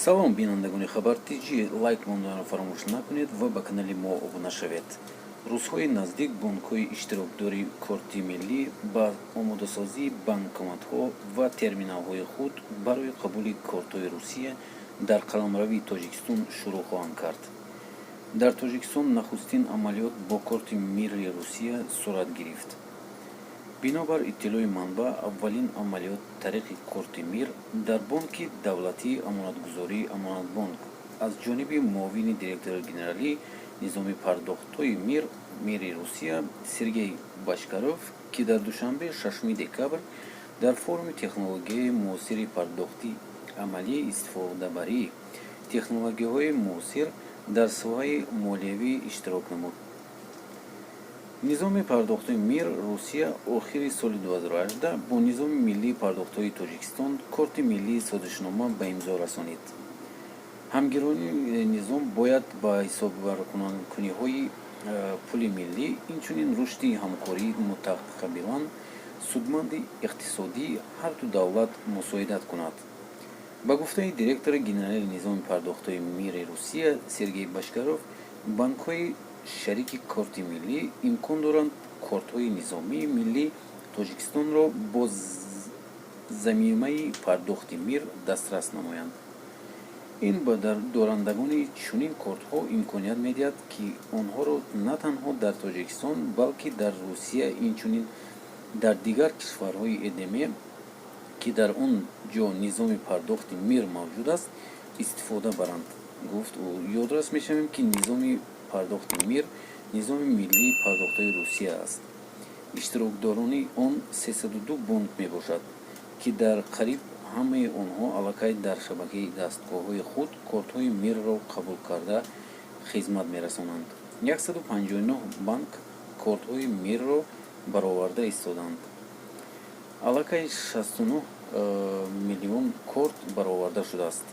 Салом, бинандагони Хабар ТЖ. Лайк монданро фаромӯш накунед ва ба канали мо обуна шавед. Рӯзҳои наздик бонкҳои иштирокдори Корти миллӣ ба омодасозии банкоматҳо ва терминалҳои худ барои қабули кортҳои Русия дар қаламрави Тоҷикистон шурӯъ хоҳанд кард. Дар Тоҷикистон нахустин амалиёт бо корти Мири Русия сурат гирифт. Бинобар иттилои манбаъ, аввалин амалиёт тариқи корти Мир дар бонки давлатии амонатгузории Амонатбонк аз ҷониби муовини директори генералии низоми пардохтҳои Мир, Мири Русия, Сергей Бочкарёв, ки дар Душанбе 6 декабр дар форуми технологияи муосири пардохтӣ, амалии истифодабарии технологияҳои муосир дар соҳаи молиявӣ иштирок намуд. Низоми пардохтҳои Мир Русия охири соли 2018 бо низоми миллии пардохтҳои Тоҷикистон, Корти миллӣ, созишнома ба имзо расонид. Ҳамгиронии низом бояд ба ҳисобкуниҳои пули миллӣ, инчунин рушди ҳамкории мутақобилан судманди иқтисодии ҳарду давлат мусоидат кунад. Ба гуфтаи директори генералии низоми пардохтҳои Мири Русия Сергей Бочкарёв, бонкҳои шарики Корти миллӣ имкон доранд кортҳои низоми миллии Тоҷикистонро бо замимаи пардохти Мир дастрас намоянд. Ин ба дорандагони чунин кортҳо имконият медиҳад, ки онҳоро на танҳо дар Тоҷикистон, балки дар Русия, инчунин дар дигар кишварҳои ЭДМ, ки дар он ҷо низоми пардохти Мир мавҷуд аст, истифода баранд, гуфт ӯ. Ёдрас мешавем, ки низоми пардохти Мир низоми миллии пардохтҳои Русия аст. Иштирокдорони он 302 бонк мебошад, ки дар қариб ҳамаи онҳо аллакай дар шабакаи дастгоҳҳои худ кортҳои Мирро қабул карда хизмат мерасонанд. 159 банк кортҳои Мирро бароварда истодаанд. Аллакай 69 миллион корт бароварда шудааст.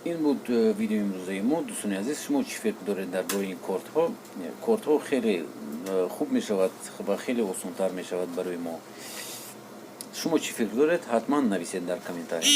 Ин буд видеои имрӯзаи мо. Дӯстони азиз, шумо чӣ фикр доред дар бораи ин кортҳо? Кортҳо хеле хуб мешавад ва хеле осонтар мешавад барои мо. Шумо чӣ фикр доред, ҳатман нависед дар комментария.